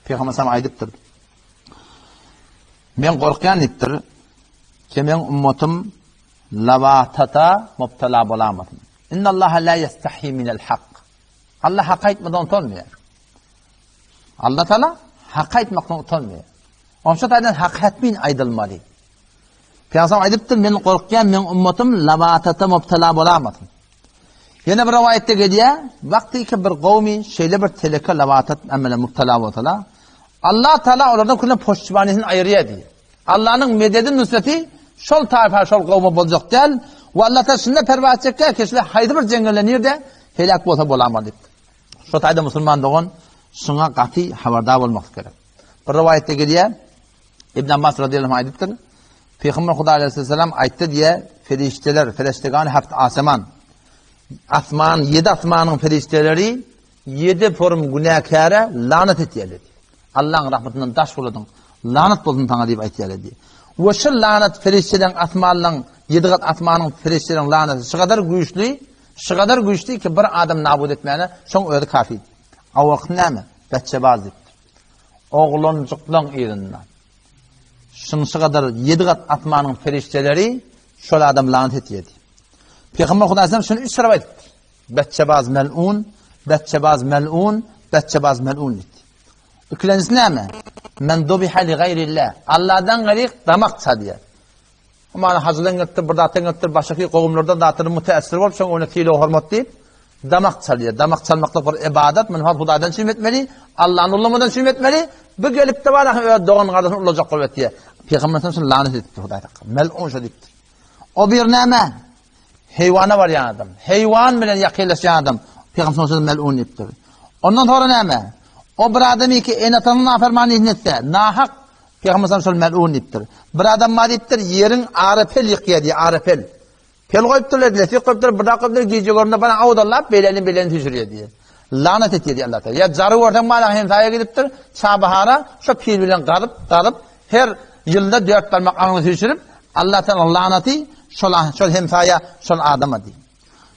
Pygamber sallam aýdypdyr. Men gorkýan diýipdir. Ki meň ummatym labatata mubtala bolamasyn. Innallaha la yastahi minel hak. Allah hak aýtmadan utanmaýar. Allah Taala hak aýtmakdan utanmaýar. Onça taýdan hak hetmin aýdylmaly. Pygamber aýdypdyr, men gorkýan, meň ummatym labatata mubtala bolamasyn. Ýene bir rowaýatda gelýär, wagty ki bir gowmy şeýle bir teleke labatat amele mubtala bolsalar, Allah Taala olardan küllen poştibanysyny aýyrýar diýýär. Allanyň mededi nusreti şol taýfa şol gowma boljak däl we Allah Taala şunda perwa etjekkä ki şular haýsy bir jeňňelde nirde heläk bolsa bolama diýipdir. Şo taýda musulman dogan şuňa gaty habardar bolmak gerek. Bir rowaýatda gelýär, Ibn Abbas radiyallahu anh aýdypdyr, Pygamber Hudaý aleyhisselam aýtdy diýe, ferişteler, feriştegany haft aseman. Asman, ýedi asmanyň ferişteleri ýedi forum günäkäre lanat etýärler. Allaň rahmetinden daş boladyň. Lanat bolsun saňa diýip aýtýarlar diýe. We şu lanat ferişteleriň asmanlaryň ýedi gat asmanyň ferişteleriň lanaty şu gadar güýçli, şu gadar güýçli ki bir adam nabut etmäne şoň özi kafi. Awalky näme? Beçebaz diýipdir. Oglanjyklaň yzyndan. Şunşy gadar ýedi gat asmanyň perişdeleri şol adam lanat etýärdi. Pygamber Hudaý sallam şuny üç tarap aýdypdyr. Beçebaz melun, beçebaz melun, beçebaz melun diýdi. Ikilenjisi näme? Men dubiha li gaýrillah. Allahdan gaýry damak çalýar. Humana hajydan gelipdir, bir zatdan gelipdir, başaky gowumlardan zatdan müteessir bolup, şoň öňüne sylag hormat diýip, damak çalýar. Damak çalmaklyk bir ybadat, muny has Hudaýdan üçin etmeli, Allany ullamadan üçin etmeli. Bu gelip-de bar, öz dogan gardaşyny ullajak bolup etýär. Pygamber sallallahu lanat edipdir Hudaý takka. Mel'un şo diýipdir. O bir näme? Heýwana barýan adam. Heýwan bilen ýakynlaşýan adam. Pygamber sallallahu mel'un diýipdir. Ondan sonra näme? O bir adam ki ene-atasynyň nafermanyny etse, nahak Pygamber sallallahu şol mel'un diýipdir. Bir adam bar diýipdir, ýeriň ara pel ýykýar diýip, ara pel. Pel goýupdyrlar, lesik goýupdyr, bir zat goýupdyr, gije göründe bana awdalap, beýleni beýleni süýşürýär diýip. Lanat etýär diýip Allah Taala. Ýa jary görseň bana hemsaýa gidipdir, Çabahara şo pil bilen gazyp, gazyp, her ýylda dört barmak aňyny süýşürip, Allah Taala lanaty şol şol hemsaýa, şol adama diýip.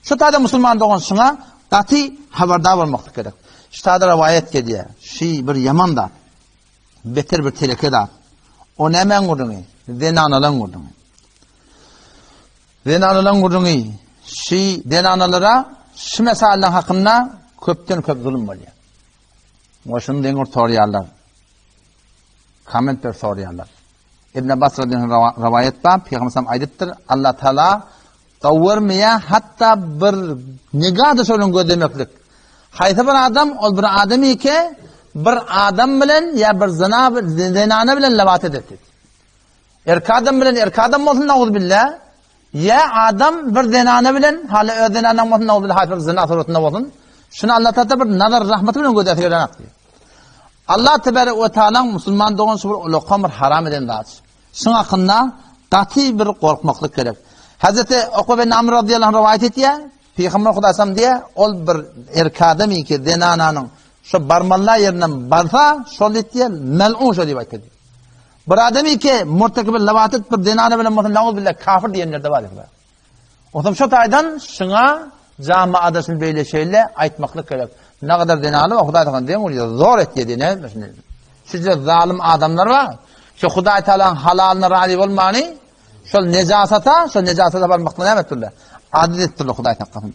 Şu taýda musulman dogan şuňa gaty habardar bolmaklyk gerek. Şu taýda rowaýat gelýär. Şi bir ýaman zat. Beter bir teleke zat. O nämäň gürrüňi? Zenanalaň gürrüňi. Zenanalaň gürrüňi. Şi zenanalara şu mesallaň hakynda köpden köp zulum bolýar. We şuny deňir sorýarlar. Komment berip sorýarlar. Ibn Abbas radiyallahu anh rowaýat bar, Pygamber sallam aýdypdyr, Allah Taala gowurmaýar, hatda bir nigah-da şonuň gözlemeklik. Haýsy bir adam, ol bir adam eke, bir adam bilen ýa bir zina zenana bilen lebat eder diýdi. Erkek adam bilen erkek adam bolsun nauzbillah, ýa adam bir zenana bilen, hala öz zenanaň bolsun nauzbillah, haýsy bir zina suratynda bolsun, şuny Allah Taala bir nazar rahmeti bilen gözäsi gelen diýdi. Allah tebarek we taalaň musulman dogan şu bir ulakam bir haram eden zat. Şuň hakynda gaty bir gorkmaklyk gerek. Hazreti Ukbe bin Amr radıyallahu anh rivayet etýär. Pygamber Hudaý sallam diýär, ol bir erkek adam ki zenananyň şu barmalla ýerinden barsa, şol diýär, mel'un şo diýip aýtdy. Bir adam ki murtakib lawatet bir zenana bilen bolsa nauzbillah kafir diýenler de bar. Onsoň şo taýdan şuňa jamaada şuny beýle şeýle aýtmaklyk gerek. Ne kadar zenaly bar, Hudaý tagala deň bolýar, zor etýär diýen, näme şuny. Şüje zalym adamlar bar. Şu Hudaý Taalanyň halalyna razy bolmany, şol nejasata, şol nejasata barmaklyk näme etdirler? Adyt etdirler Hudaý saklasyn.